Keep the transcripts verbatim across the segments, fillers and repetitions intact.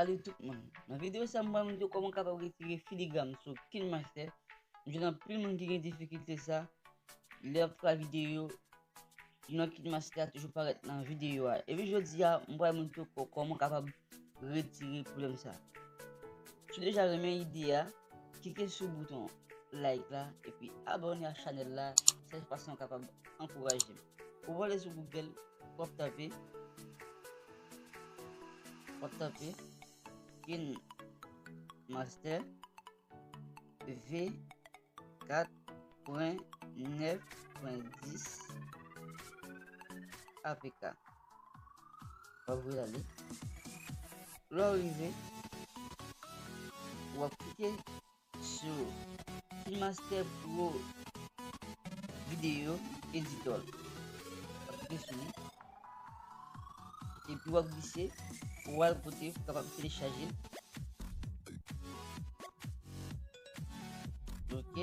Salut tout moun. Nan videyo sa, m pral montre w kòman w kapab retire filigram sou KineMaster. M jwenn anpil moun ki gen difikilte sa. Lè y ap fè videyo, non KineMaster a toujou parèt nan videyo a. Epi jodi a, m pral montre w kò-, kòman w kapab retire pwoblèm sa. Si w deja renmen ide a, klike sou bouton like la, epi abòne ak chanèl la, sèl fason w kapab ankouraje m. Ou prale sou Google, w ap tape, w ap tape KineMaster V kat pwen nèf pwen dis A P K. W ap voye l ale. Lè w rive, w ap klike sou KineMaster Pro Video Editor. W ap klike sou li. Epi w ap glise pou w al kote pou w kapab telechaje l. Ok.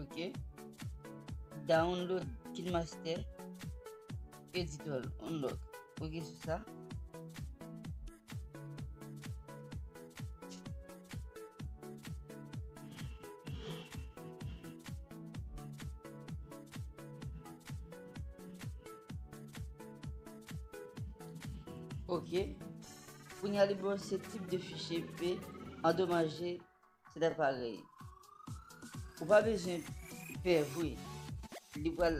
Ok. Download KineMaster Editor. Unlock. Ok, sou sa. Ok. Kounye a li ba w se tip de fichye pe andomaje sèt aparèy. Ou pa bezwen pè vre. Li pral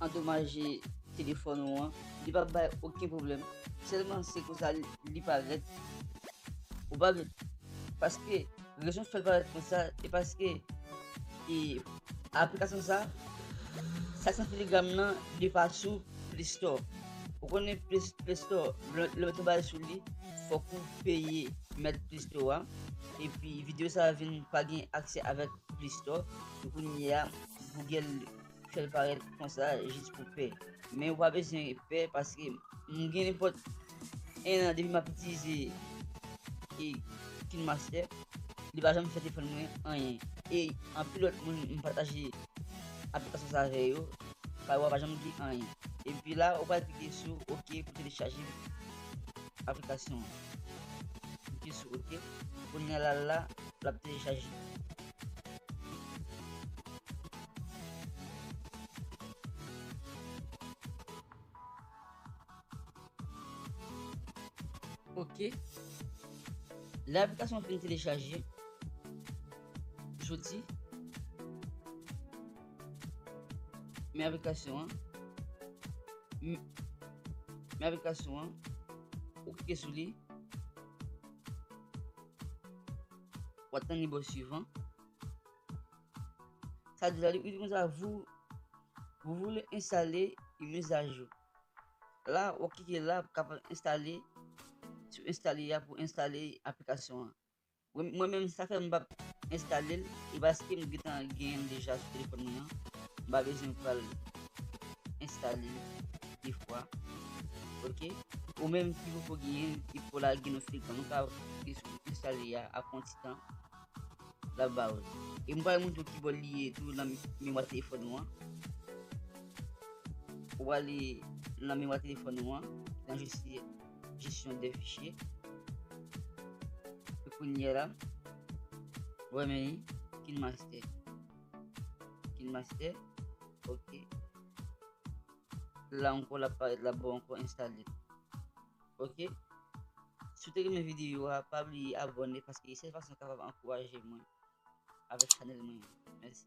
andomaje telefòn ou an. Li p ap bay okenn pwoblèm. Sèlman se konsa li, li parèt. Ou pa bezwen, paske rezon k fè l parèt konsa, se paske, e, aplikasyon sa, sa k san filigram nan, li pa sou Play Store. Ou konnen Play, Play Store, lè, lè w mete yon bagay sou li, fòk ou peye mèt Play Store a. Epi videyo sa a vin pa gen aksè avèk Play Store. Epi kounye a, Google fè l parèt konsa jis pou pè. Men ou pa bezwen pè paske m gen nenpòt en an depi m ap itilize, e, KineMaster. Li pa janm fè telefòn mwen anyen. E anpil lòt moun m pataje aplikasyon sa avè yo, pa, yo pa janm gen anyen. Epi la, ou pral klike sou ok pou telechaje aplikasyon an. Klike sou ok. Kounye a la, la, l ap telechaje. Ok. Lè aplikasyon an fin telechaje, soti. Men aplikasyon an. M-, men aplikasyon an. Ou klike sou li. W ap tann li ba w swivan. Sa di la, li di konsa, vous, vous voulez installer une mise à jour. La, w ap klike la pou kapab enstale, sou enstale a pou enstale aplikasyon an. Mwen, mwen menm, sa fè m p ap enstale l, e paske m gentan genyen l deja sou telefòn mwen an. M pa bezwen pral enstale l de fwa. Ok? Ou menm ki poko genyen l, ki poko lage nan fil tan, nou ka klike sou enstale a, ap pran ti tan. L ap ba ou l. E m pral montre w kibò li ye tou nan memwa telefòn ou an. Ou prale nan memwa telefòn ou an, nan gestion, gestion de fichier. E kounye a la, ou wè men KineMaster. KineMaster, ok. La ankò, l ap parèt la, bon, ankò enstale. Ok? Si w te renmen videyo a, pa bliye abòne, paske se sèl fason w kapab ankouraje mwen avèk chanèl mwen an. Mèsi.